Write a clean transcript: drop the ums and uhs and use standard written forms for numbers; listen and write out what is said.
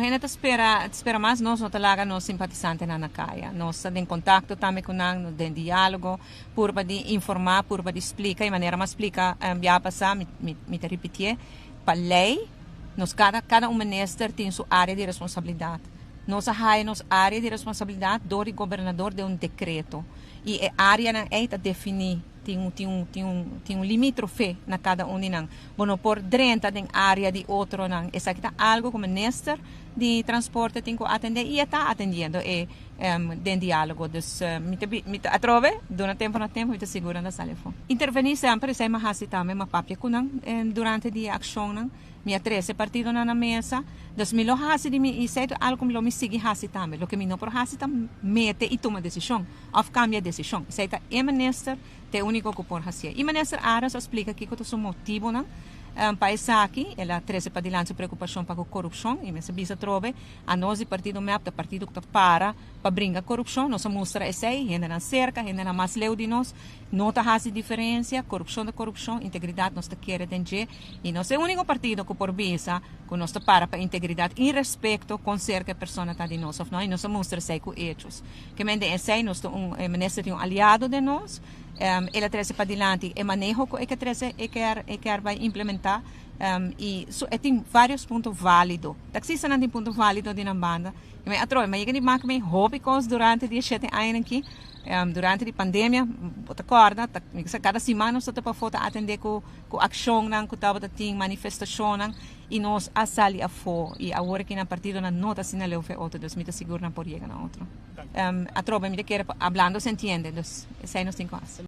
Hende ta spera mas, nos no ta laga nos simpatisantenan na kaya. Nos ta den kontakto tambe ku nan, den diálogo, purba di informá, purba di splika, i manera mi a splika bia pasá, mi ta ripitié, pa lei, nos kada un minister tin su área di responsabilidat. Nos a haya nos área di responsabilidat dor di gobernador den un dekreto. I e áreanan ei ta definí, tin un limítrofe na kada un di nan. Bo no por drenta den área di otronan. Esaki ta algu ku minister di transporte tin ku atendé i e ta atendiendo e den diálogo. Dus mi ta atrobe, duna tempu na tempu, mi ta sigur nan ta sali afó. Intervení semper, esei mi a hasi tambe, mi a papia ku nan durante di akshonnan. Mi a trese partidonan na mesa. Dus mi lo hasi di mi, esei ta algu ku lo mi sigui hasi tambe. Loke mi no por hasi ta mete i tuma desishon òf kambia desishon. Esei ta e minister ta e úniko ku por hasié. I minister Arends a splika kiko ta su motibunan pa esaki. El a trese padilanti su preokupashon pa ku korupshon i mester bisa atrobe anos di partido MEP ta partido ku ta para pa bringa korupshon. Nos a mustra esei, hendenan serka, hendenan mas leu di nos no ta hasi diferensia. Korupshon ta korupshon, integridat nos ta kere den dje i nos ta e úniko partido ku por bisa ku nos ta para pa integridat irespekto kon serka e persona ta di nos òf no, i nos a mustra esei ku hechos. Ke men den esei nos ta un minister tin un aliado den nos. El a trese padilanti e maneho ku e ke trese, e kier bai implementá i e tin vários punto válido. Taksistanan tin punto válido di nan banda. I mi atrobe mi a yega di mak mi hopi kos durante di e 7 añanan aki. Durante di pandemia, bo ta kòrda, ta kada siman nos ta pafó ta atendé ku akshonnan ku tabata tin manifestashonnan i nos a sali afó i awor aki nan partidonan no ta asina leu fe otro, dus mi ta sigur nan por yega na otro. Atrobe mi ta kere, hablando se entiende, dus esei nos tin ku hasi.